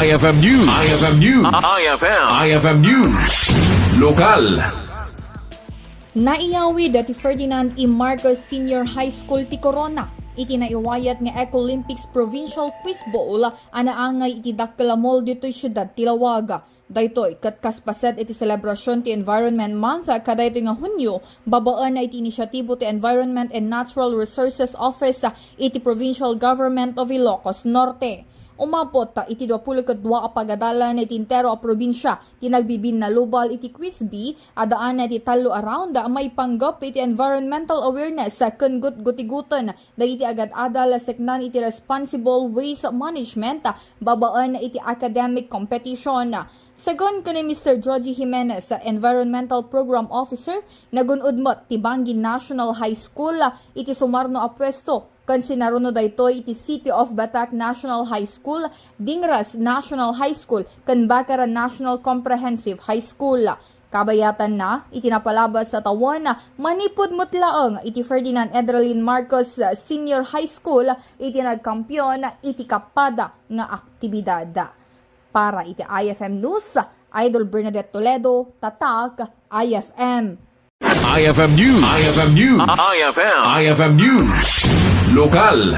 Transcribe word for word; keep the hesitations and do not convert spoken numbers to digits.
I F M News. I F M News. I F M. I F M News. Lokal. Naiyawid ti Ferdinand E. Marcos Senior High School ti Corona iti naiwayat nga Ecolympics Provincial Quiz Bowl a naangay iti dakkel a mall ditoy siudad ti Laoag. Daytoy ket kas paset iti selebrasion ti Environment Month kadaytoy nga Hunio babaen iti inisiatibo ti Environment and Natural Resources Office iti Provincial Government of Ilocos Norte. Umapot iti duapulo ket dua a pagadalan iti entero a probinsia ti nagbibinnalubal iti Quiz Bee a daan iti tallo a round a maipanggep iti environmental awareness ken gutgotigoten dagiti agad-adal a seknan iti responsible waste management babaen iti academic competition. Segun ken ni Mister Joji Jimenez, Environmental Program Officer, nagun-od met ti Bangui National High School iti sumarno a puesto ken sinaruno daytoy iti City of Batac National High School, Dingras National High School, ken Bacara National Comprehensive High School. Kabayatanna, iti napalabas a tawen, manipud met laeng iti Ferdinand Edralin Marcos Senior High School iti nagkampion iti kappad nga aktibidad. Para iti I F M News, Idol Bernadette Toledo, Tatak, I F M. I F M News. I F M News. I F M. I F M News. Lokal.